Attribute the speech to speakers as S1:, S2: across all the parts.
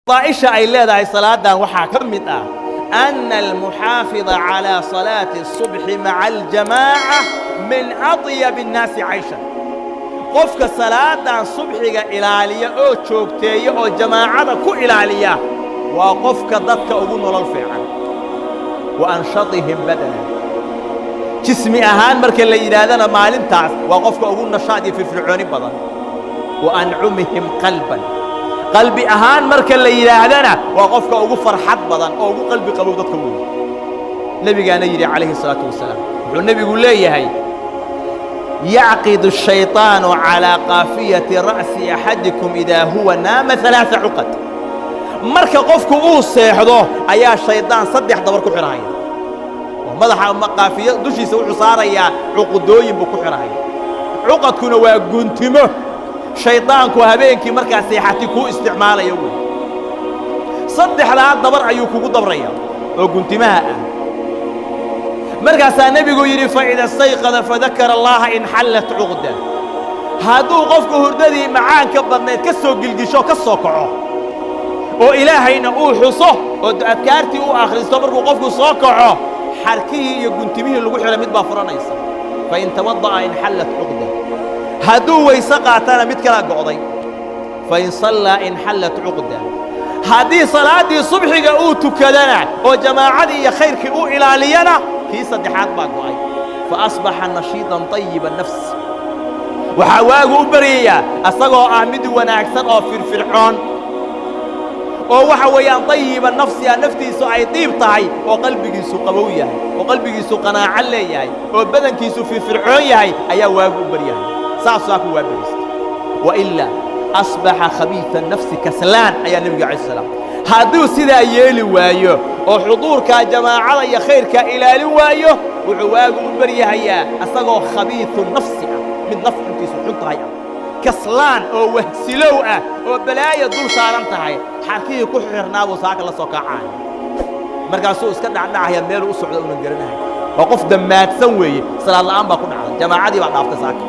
S1: Fadaa'isha ay leedahay salaadan waxaa ka mid ah أن المحافظ على صلاة الصبح مع الجماعة من أطيب الناس عيشا. Qofka salaadan subxiga ilaaliya oo joogteeya oo jamaacada ku ilaaliya waa qofka dadka ugu nolol fiican, وأنشطهم بدنا, jismi ahaan marka la yidhaahdana maalintaas waa qofka ugu nashaad iyo firfircooni badan, وأنعمهم قلبا, qalbi ahaan marka la yidhaahdana waa qofka ugu farxad badan oo ugu qalbi qabow dadka weyn. Nebigaana yidhi calayhi الsalaatu wasalaam, wuxuu nebigu leeyahay: يعقد الشيطان على قافية رأس أحدكم إذا هو نام ثلاث عقد. Marka qofku uu seexdo ayaa shaydaan saddex dabar ku xidhahaya oo madaxa ama qaafiyo dushiisa wuxuu saarayaa, cuqudooyin buu ku xidhahaya. Cuqadkuna waa guntimo shaydaanku habeenkii markaa seexati kuu isticmaalayo wey. Saddexdaa dabar ayuu kugu dabraya oo guntimaha ah. Markaasaa nebigu yidhi: فإذا استيقظ فذكر الله انحلت عقدة. Hadduu qofku hurdadii macaanka badnayd ka soo gilgisho, ka soo kaco oo Ilaahayna uu xuso oo adkaartii u akhristo, markuu qofku soo kaco xarkihii iyo guntimihii lagu xidhay mid baa furanaysa. فإن توضأ انحلت عقدة. Hadduu weyse qaatana mid kalaa go'day. فإن صلى انحلت عقدة. Haddii salaaddii subxiga uu tukadana oo jamaacadii iyo khayrkii uu ilaaliyana, kii saddexaad baa go'ay. فأصبح نشيطا طيب النفس. Waxaa waagu u baryayaa asagoo ah mid wanaagsan oo firfircoon oo waxa weeyaan طيب النفس ah, naftiisu ay diib tahay oo qalbigiisu qabow yahay oo qalbigiisu qanaaco leeyahay oo badankiisu firfircoon yahay ayaa waagu u baryahay. Saasaa ku waa berista. وإلا أصبح خبيث النفس كسلان ayaa nebiga alayh salaam. Hadduu sidaa yeeli waayo oo xuduurkaa jamaacada iyo khayrkaa ilaalin waayo, wuxuu waagu u baryahayaa asagoo خبيث النفس ah, mid naf xuntiisu xun tahay ah, kaslaan oo wahsilow ah oo balaaya dul saaran tahay. Xarkihii ku xirnaa buu saaka la soo kacaaya, markaasuu iska dhacdhacaya, meeluu u socda unan garanahay. Waa qof dammaadsan weeye. Salaad la'aan baa ku dhacday, jamaacadii baa dhaaftay saaka.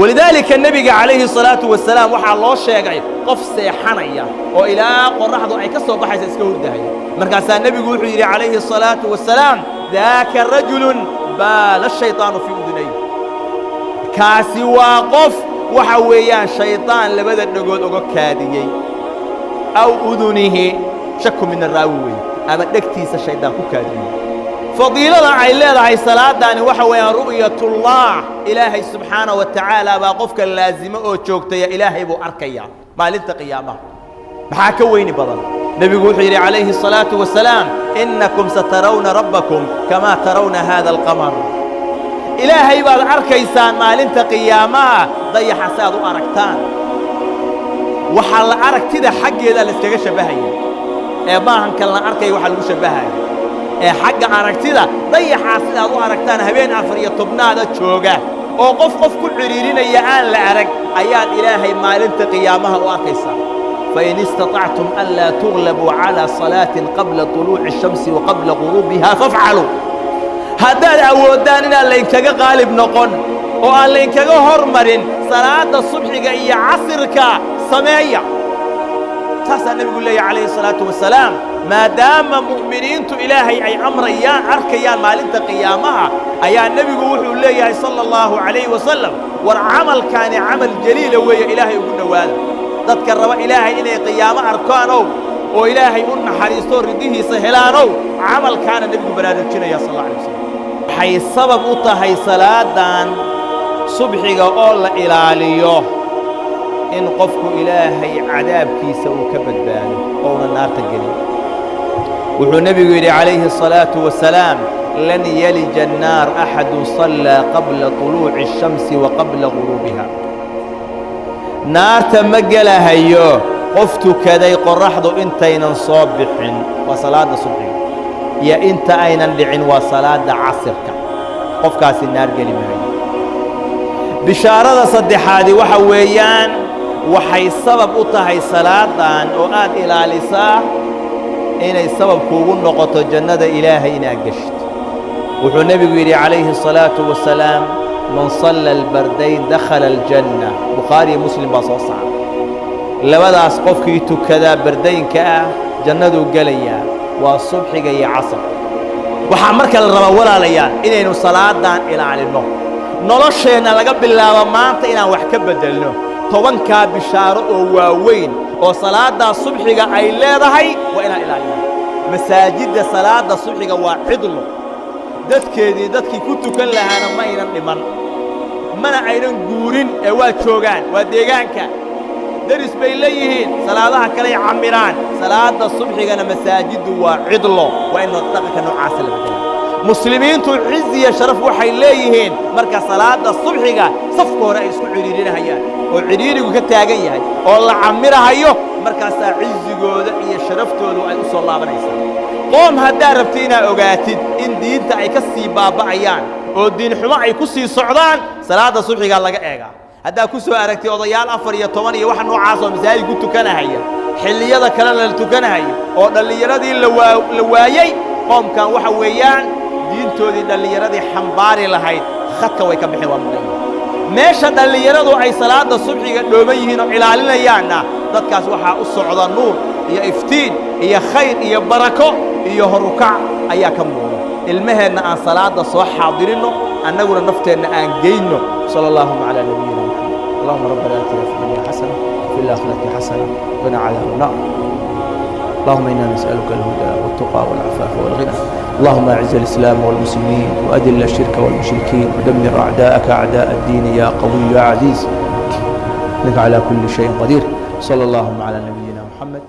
S1: ولذلك nebiga calayhi الصalaatu wasalaam waxaa loo sheegay qof seexanaya oo ilaa qorraxdu ay ka soo baxaysa iska hurdahaya. Markaasaa nebigu wuxuu yidhi calayhi الصalaatu wasalaam: ذاك رجل بال الشيطان في أذنيه. Kaasi waa qof waxa weeyaan shaydaan labada dhegood uga kaadiyey, أو أذنه, شك من الراوي weeye, ama dhegtiisa shaydaan ku kaadiyey. Fadiilada ay leedahay salaadaani waxa weeyaan رؤية الله. Ilaahay subxaana wa tacaala baa qofka laasimo oo joogtaya, Ilaahay buu arkayaa maalinta qiyaamaha. Maxaa ka weyni badan? Nebigu wuxuu yidhi calayhi الصalaaةu wasalaam: إنكم سترون ربكم كما ترون هذا القمر. Ilaahay baad arkaysaan maalinta qiyaamaha dayaxa si aad u aragtaan. Waxaa la aragtida xaggeeda la iskaga shabbahaya ee maahan kan la arkaya waxaa lagu shabbahaya ee xagga aragtida. Dayaxaa sidaad u aragtaan habeen 14aada jooga oo qof qof ku cidhiirinaya aan la arag ayaad Ilaahay maalinta qiyaamaha u arkaysaa. فإن استطعتم ألا تغلبوا على صلاة قبل طلوع الشمس وقبل غروبها فافعلوا. Haddaad awooddaan inaan laynkaga qaalib noqon oo aan laynkaga hormarin salaadda subxiga iyo casirka, sameeya. Saasaa nebigu leeyahy calayhi الsalaatu wasalaam. Maadaama mu'miniintu Ilaahay ay amrayaan arkayaan maalinta qiyaamaha, ayaa nebigu wuxuu leeyahay sala allahu calayhi wasalam: war camalkaani camal jaliila weeye, Ilaahay ugu dhowaada. Dadka raba Ilaahay inay qiyaamo arkaanow oo Ilaahay u naxariisto ridihiisa helaanow, camalkaana nebigu baraarujinaya sal alla alay wasalam. Waxay sabab u tahay salaadan subxiga oo la ilaaliyo in qofku Ilaahay cadaabkiisa uu ka badbaado ouna naarta gelin. Wuxuu nebigu yidhi calayhi الصalaaةu wasalaam: لن يلج النار أحد صلى قبل طلوع الشمس وقبل غروبها. Naarta ma gelahayo qof tukaday qorraxdu intaynan soo bixin, waa salaadda subxiga, iyo inta aynan dhicin, waa salaadda casirka. Qofkaasi naar geli maayo. Bishaarada saddexaadi waxa weeyaan waxay sabab u tahay salaadan oo aad ilaalisaa inay sabab kuugu noqoto jannada Ilaahay inaad geshto. Wuxuu nebigu yidhi calayhi الصalaaةu wasalaam: من صلى البردين دخل الجنة. Bukhaariyo Muslim baa soo saaray. Labadaas qofkii tukadaa bardaynka ah jannaduu gelayaa, waa subxiga iyo casar. Waxaa marka la rabaa, walaalayaal, inaynu salaadan ilaalinno, nolosheenna laga bilaabo maanta inaan wax ka beddelno. 10-kaa bishaaro oo waaweyn oo salaaddaa subxiga ay leedahay waa inaan ilaalino. Masaajidda salaadda subxiga waa cidlo, dadkeedii, dadkii ku tukan lahaana ma aynan dhiman, mana aynan guurin ee waa joogaan, waa deegaanka, deris bay leeyihiin, salaadaha kaley camiraan. Salaadda subxigana masaajiddu waa cidlo. Waa in dhaqanka noocaasa la beddelaa. Muslimiintu cizi iyo sharaf waxay leeyihiin marka salaadda subxiga safka hore ay isku cidhiirinahayaan oo cidhiirigu ka taagan yahay oo la camirahayo. Markaasaa cizigooda iyo sharaftoodu ay u soo laabanaysaa. Qoom haddaad rabti inaad ogaatid in diinta ay ka sii baaba'ayaan oo diinxumo ay ku sii socdaan, salaadda subxigaa laga eegaa. Haddaad ku soo aragtay odayaal 14 iyo waxa noocaas oo masaajid ku tukanahaya, xilliyada kalena la tukanahayo oo dhallinyaradii la waayey, qoomkan waxa weeyaan diintoodii dhallinyaradii xambaari lahayd khadka way ka bixeen, waa maqan yihin. Meesha dhallinyaradu ay salaadda subxiga dhooban yihiin oo ilaalinayaanna, dadkaas waxaa u socda nuur iyo iftiin iyo khayr iyo barako iyo horukac ayaa ka muuqda. Ilmaheenna aan salaadda soo xaadirinno, annaguna nafteenna aan geyno. Sala allahuma calaa nabiyina Maxamed. Allahuma rabbana aatina fi dunya xasana وفي الآخرة حسنة وقنا عذاب النار. اللهم إنا نسألك الهدى والتقى والعفاف والغنى. اللهم أعز الإسلام والمسلمين وأذل الشرك والمشركين ودمر أعداءك أعداء الدين يا قوي يا عزيز، إنك على كل شيء قدير. صلى اللهم على نبينا محمد.